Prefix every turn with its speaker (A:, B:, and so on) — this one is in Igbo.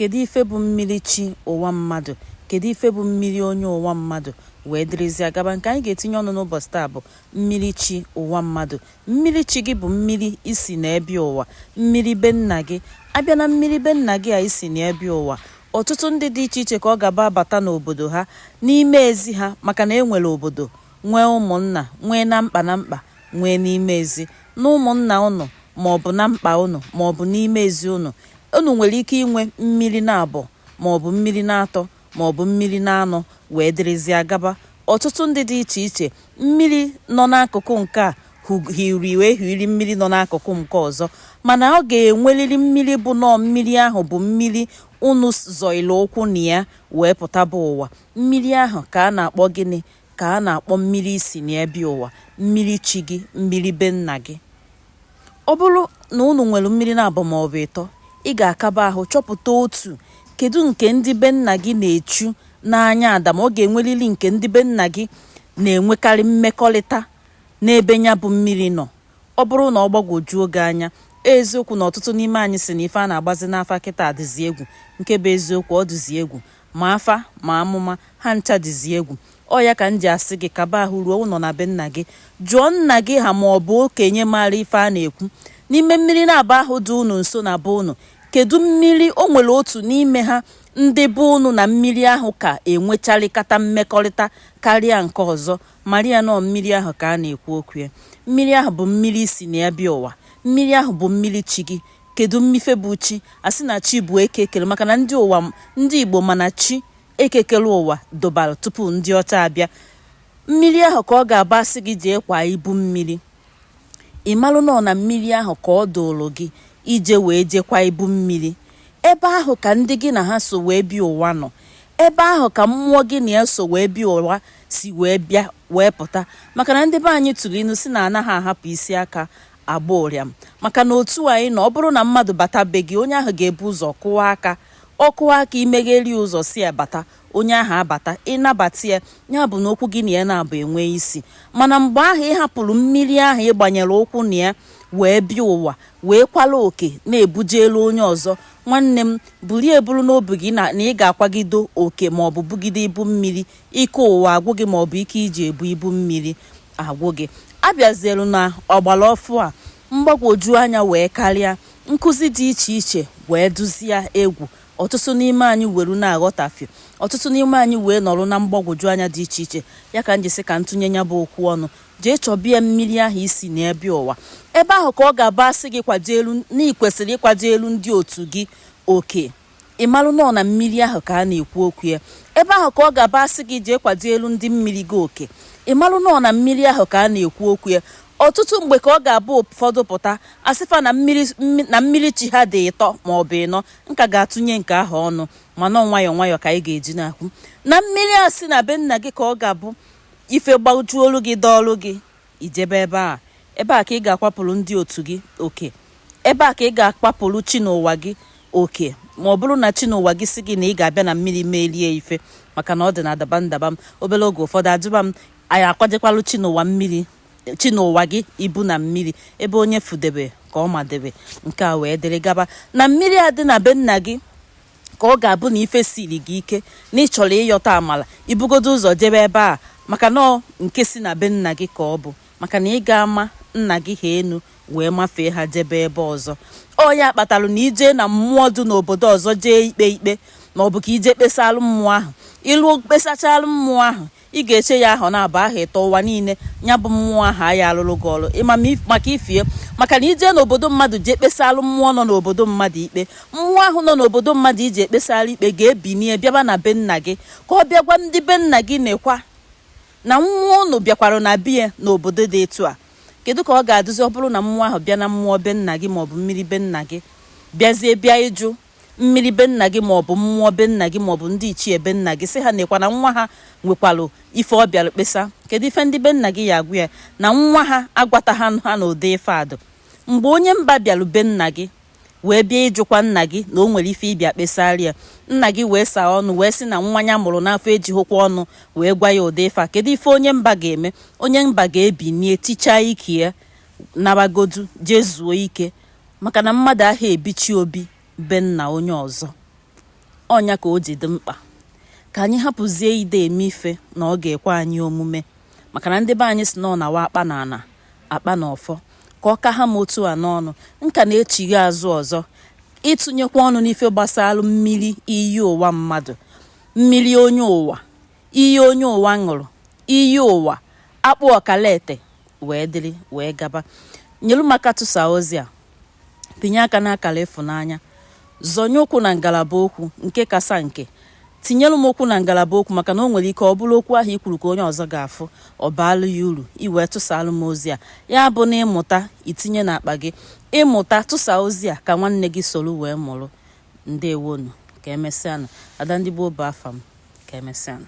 A: Kedu ife bụ mmiri chi ụwa mmadụ? Kedu ife bụ mmiri onye ụwa mmadụ? Wee dịrịzịa gaba. Nke anyị ga-etinye ọnụ n'ụbọchị taa bụ mmiri chi ụwa mmadụ. Mmiri chi gị bụ mmiri isi na ebe ụwa, mmiri be nna gị. Abịa na mmiri be nna gị a isi na ebe ụwa, ọtụtụ ndị dị iche iche ka ọ ga-aba abata n'obodo ha, n'ime ezi ha, maka na e nwere obodo, nwee ụmụnna, nwee na mkpa na mkpa, nwee n'ime ezi. Na ụmụnna ụnụ, maọbụ na mkpa ụnụ, maọbụ n'ime ezi ụnụ, unu nwere ike inwe mmiri na-abọ, maọbụ mmiri na-atọ, maọbụ mmiri na-anọ, wee dịrịzịa gaba. Ọtụtụ ndị dị iche iche, mmiri nọ n'akụkụ nke a hiri wee hiri mmiri nọ n'akụkụ nke ọzọ, mana ọ ga-enwerịrị mmiri bụ nọọ mmiri ahụ bụ mmiri unu zọịlụ ụkwụ na ya wee pụtaba ụwa. Mmiri ahụ ka a na-akpọ gịnị? Ka a na-akpọ mmiri isi na ebe ụwa, mmiri chi gị, mmiri be nna gị. Ọ bụrụ na unu nwere mmiri na-abọ maọbụ ịtọ, ị ga-akaba ahụ chọpụta otu. Kedu nke ndị be nna gị na-echu n'anya adam? Ọ ga-enwerịrị nke ndị be nna gị na-enwekarị mmekọrịta n'ebe ya bụ mmiri nọ. Ọ bụrụ na ọ gbagwojuo gị anya, eziokwu na ọtụtụ n'ime anyị si na ife a na-agbazi n'afa kịta dịzi egwu. Nke bụ eziokwu, ọ dịzi egwu. Ma afa ma amụma ha ncha dịzi egwu. Ọ ya ka m ji asị gị kaba ahụ ruo ụlọ na be nna gị, jụọ nna gị ha ma ọ bụ okenye maara ife a na-ekwu n'ime mmiri na-aba ahụ dị unu nso na be unu. Kedu mmiri o nwere otu n'ime ha ndị be unu na mmiri ahụ ka enwecharịkata mmekọrịta karịa nke ọzọ? Maria nọ mmiri ahụ ka a na-ekwu okwu ya. Mmiri ahụ bụ mmiri isi na ya bịa ụwa. Mmiri ahụ bụ mmiri chi gị. Kedu mmife bụ chi? A sị na chi bụ eke kere, maka na ndị ụwa, ndị Igbo, mana chi ekekere ụwa dobara tupu ndị ọcha abịa. Mmiri ahụ ka ọ ga-aba asị gị jee kwa ibu mmiri, ị malụ nọ na mmiri ahụ ka ọ dụrụ gị ije wee jekwa ibu mmiri. Ebe ahụ ka ndị gị na ha so wee bịa ụwa nọ. Ebe ahụ ka mmụọ gị na ya so wee bịa ụwa si wee bịa wee pụta. Maka na ndị be anyị tụrụ inu si na anaghị ahapụ isi aka agba ụrịam. Maka na otu anyị nọ, ọ bụrụ na mmadụ bata be gị, onye ahụ ga-ebu ụzọ kụwa aka. Ọ kụwa aka, imegheri ụzọ si abata, onye ahụ abata, ịnabata ya. Ya bụ na okwu gị na ya na-abụ enwe isi. Mana mgbe ahụ ị hapụrụ mmiri ahụ ị gbanyere ụkwụ na ya wee bịa ụwa, wee kwala oke na-ebuje elu onye ọzọ, nwanne m, bulie eburu n'obi gị na ị ga-akwagide oke maọbụ bugide ibu mmiri, ike ụwa agwụ gị, maọbụ ike iji ebu ibu mmiri agwụ gị. Abịazielu na ọgbara ọfụ a, mgbagwoju anya wee karịa, nkụzi dị iche iche wee duzie egwu. Ọtụtụ n'ime anyị were na-aghọtafie, ọtụtụ n'ime anyị wee nọrọ na mgbagwoju anya dị iche iche. Ya ka m ji sị ka ntụnye ya bụ okwu ọnụ. Jee chọbịa mmiri ahụ isi n'ebe ụwa. Ebe ahụ ka ọ ga-abụ asị gị kwado elu na ị kwesịrị ịkwado elu ndị otu gị oke, ị malụ nọ na mmiri ahụ ka a na-ekwu okwu ya. Ebe ahụ ka ọ ga-abụ asị gị jee kwado elu ndị mmiri gị oke, ị malụ nọ na mmiri ahụ ka a na-ekwu okwu ya. Ọtụtụ mgbe ka ọ ga-abụ ụfọdụ pụta asịfa na mmiri na mmiri chi ha dị ịtọ maọbụ ịnọ. Nka ga-atụnye nke ahụ ọnụ, mana nwayọọ nwayọọ ka anyị ga-eji na-akwụ na mmiri a si na be nna gị ka ọ ga-abụ ife gbajuolu gị dọọlụ gị ijebe ebe a. Ebe a ka ị ga-akwapụrụ ndị otu gị oke. Ebe a ka ị ga-akwapụrụ chi n'ụwa gị oke, ma ọ bụrụ na chi n'ụwa gị si gị na ị ga-abịa na mmiri merie ife, maka na ọ dị na daba ndaba m. Obere oge ụfọdụ ajụba m, anyị akwajekwalụ chi n'ụwa mmiri, chi n'ụwa gị ibu na mmiri. Ebe onye fudebe ka ọ madebe nke a wee dịrị gaba. Na mmiri a dị na be nna gị ka ọ ga-abụ na ife siri gị ike na ị chọrọ ịyọta amala, ibugodo ụzọ jebe ebe a, maka na ọ nke si na be nna gị ka ọ bụ, maka na ị ga-ama nna gị ha enu wee mafee ha jebe ebe ọzọ. Ọ ya kpatalụ na ijee na mmụọ dị n'obodo ọzọ jee ikpe ikpe, ma ọ bụ ka ije kpesalụ mmụọ ahụ, ịlụ kpesachalụ mmụọ ahụ, ị ga-eche ya ahụ na-abụ aha ịtọ ụwa niile, ya bụ mmụọ ahụ aya alụrụ gị ọrụ. Ịma maka ifie, maka na ijee n'obodo mmadụ jee kpesalụ mmụọ nọ n'obodo mmadụ ikpe, mmụọ ahụ nọ n'obodo mmadụ iji ekpesara ikpe ga-ebinie bịaba na be nna gị ka ọ bịa gwa ndị be nna gị nekwa na nwa unu bịakwara na biya n'obodo dị etu a. Kedu ka ọ ga-adụzi ọ bụrụ na mmụọ ahụ bịa na mmụọ be nna gị maọbụ mmiri be nna gị, bịazie bịa ịjụ mmiri be nna gị maọbụ mmụọ be nna gị maọbụ ndị ichie be nna gị, sị ha nekwa na nwa ha nwekwalụ ife ọ bịara kpesa? Kedu ife ndị be nna gị ya agwụ ya na nwa ha agwata ha ha n'ụdị ife adụ? Mgbe onye mba bịalụ be nna gị wee bịa ịjụkwa nna gị na o nwere ife ịbịa kpesara ya, nna gị wee saa ọnụ wee sị na nwa ya mụrụ n'afọ ejighịkwa ọnụ wee gwa ya ụdị ife a, kedu ife onye mba ga-eme? Onye mba ga-ebinie tichaa ike ya, nabagodu jee zuo ike, maka na mmadụ ahụ ebichi obi be nna onye ọzọ. Ọ nya ka o ji dị mkpa ka anyị hapụzie ide eme ife na ọ ga-ekwe anyị omume, maka na ndị be anyị sị na ọ na-awa akpa na ana akpa na ọfọ. Ka ọ ka ha m otu a n'ọnụ, m ka na-echigha azụ ọzọ ịtụnyekwa ọnụ n'ife gbasara mmiri iyi ụwa mmadụ, mmiri onye ụwa, iyi onye ụwa ṅụrụ, iyi ụwa akpụ ọkalete wee dịrị wee gaba. Nyelu m aka tụsa ozi a, pinye aka n'akara ịfụnanya, zọnye ụkwụ na ngalaba okwu nke kasa nke, tinyelu m okwu na ngalaba okwu, maka na o nwere ike ọ bụrụ okwu ahụ i kwuru ka onye ọzọ ga-afụ, ọ baalụ ya uru. I wee tụsalụ m ozi a, ya bụ na ị mụta itinye n'akpa gị, ị mụta tụsa ozi a ka nwanne gị soro wee mụrụ. Ndewonu, ka emesịanụ. Ada ndị gboo bụ afa m. Ka emesịanụ.